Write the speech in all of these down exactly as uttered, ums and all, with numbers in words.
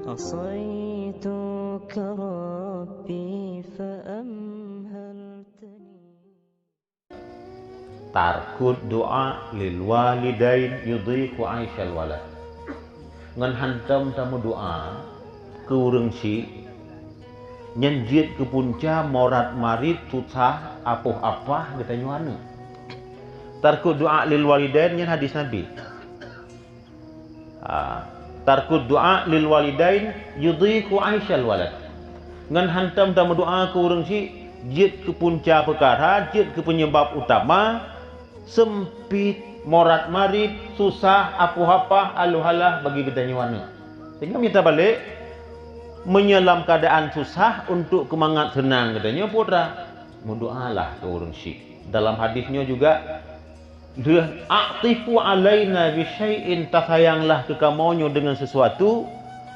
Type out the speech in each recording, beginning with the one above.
عصيتك ربي فأمهلتني. Tarkud du'a lil walidain yudhiqu aisyal walad. Ngon hantom tameudu'a keu ureuëng syik, nyan jeuet keu punca morat marit, susah, apoh apah geutanyoe aneuëk. Tarkud du'a lil walidain nyan hadis Nabi. Ha, tarkut du'a lil walidain yudhiqu aisyal walad. Ngon hantom tameudu'a keu ureuëng syik, jeuet keu punca peukara, jeuet keu peunyebab utama seumpit, morat marit, susah, apoh apah, aluhalah bagi geutanyoe aneuëk. Sehingga mita balek, meunyoe lam keuadaan susah, untuk keumangat seunang geutanyoe putra, meudu'alah keu ureuëng syik. Dalam hadis nyoe juga, lheueh, "A'tifu alaina bi syai'in," tasayanglah keu kamoe nyoe deungon sesuatu,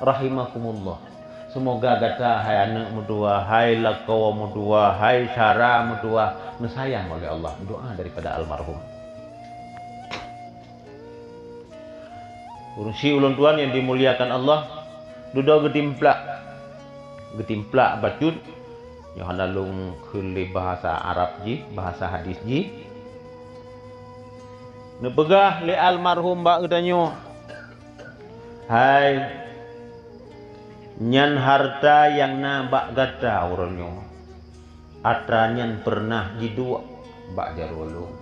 rahimakumullah. Seumoga gata, hai aneuëk meutuwah, hai lakoe meutuwah, hai syara meutuwah, neusayang oleh Allah. Doa daripada almarhum. Ureuëng syik ulôn tuan nyang dimuliakan Allah, dudoe geutimplak, geutimplak bacut, nyoe hana lôn kheun lé bahasa Arab jih, bahasa hadis jih. Neupeugah lé almarhum bak geutanyoe, "Hai, nyan harta nyang na bak gata uroe nyoe, atra nyan peureunah jiduek bak jaroe lôn.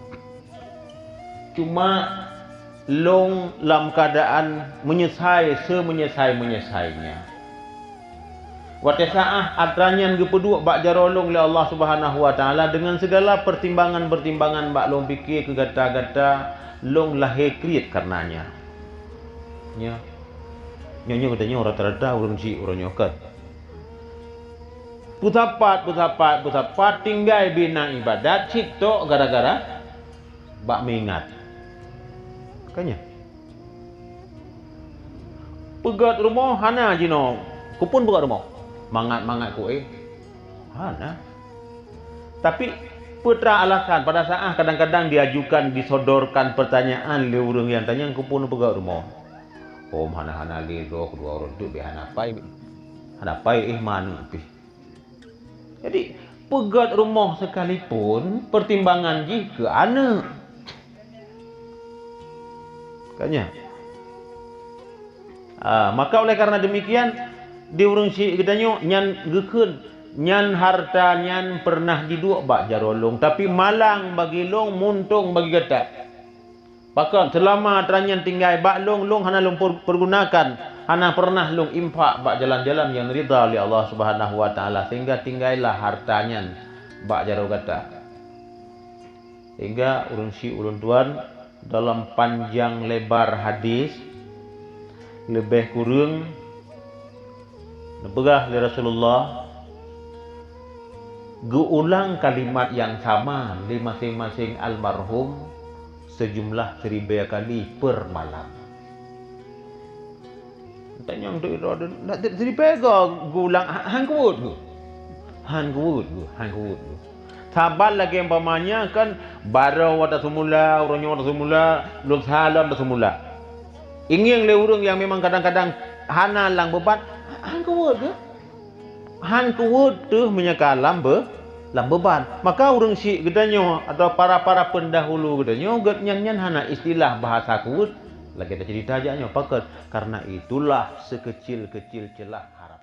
Cuma lôn lam keuadaan meunyeusai seumeunyeusai-meunyeusainya." Watée saát atra nyan geupeuduek bak jaroe lôn lé Allah Subhanahu wa Taala deungon sigala peutimbangan-peutimbangan bak lôn pike keu gata-gata, lôn lahé kriet kareuna nyan. Nyoe, nyoe, nyoe geutanyoe rata-rata ureuëng syik uroe nyoe kan. Peusapat, peusapat, peusapat tinggai bina iébadat cit tok gara-gara bak meuingat. Kan nyan. Peugét rumoh hana jinoe. Keupeue peugét rumoh? Mangat-mangat kueh? Hana. Tapi, peue teuma alasan pada saát kadang-kadang diajukan, disodorkan pertanyaan lé ureuëng nyang tanyong, "Keupeue peugét rumoh?" "Om, hana-hana lé, droe keudua ureuëng teuk bèk hana pai, hana pai éh ma aneuëk pih." Jadi, peugét rumoh sekalipun, pertimbangan jih keu aneuëk. Kan nyan? Ah, maka oleh karena demikian, di ureuëng syik geutanyoe nyan geukheun, nyan harta nyan peureunah jiduek bak jaroe lôn, tapi malang bagi lôn, muntong bagi gata. Pakon, seulama atra nyan tinggai bak lôn, lôn hana lôn per-, pergunakan, hana peureunah lôn infak bak jalan-jalan nyang ridha lé Allah Subhanahu wa Taala, sehingga tinggailah harta nyan bak jaroe gata. Sehingga ureuëng syik ulôn tuan, dalam panjang lebar hadis, leubeh kureueng neupeugah lé Rasulullah, geuulang kalimat nyang sama lé maséng-maséng almarhum seujumlah siribèe kali per malam. Tanyong teuk droe, ndak siribèe go geuulang, ha-, han kuweuet geuh. Han kuweuet geuh, han kuweuet geuh. Saban lagèe umpamanya kan, baroe watèe seumula, uroe nyoe watèe seumula, lôn salam watèe seumula. Ingieng lé ureueng nyang memang kadang-kadang hana lam beuban, han kuweuet geuh. Han kuweuet teuh meunyo ka lam be-, lam beuban. Maka ureueng syik geutanyoe atawa para-para peundahulu geutanyoe, geuh nyan, nyan hana istilah bahasa kuweuet. Lagèe taceurita jak nyoe, pakon? Karena itulah sekecil-kecil celah harapan.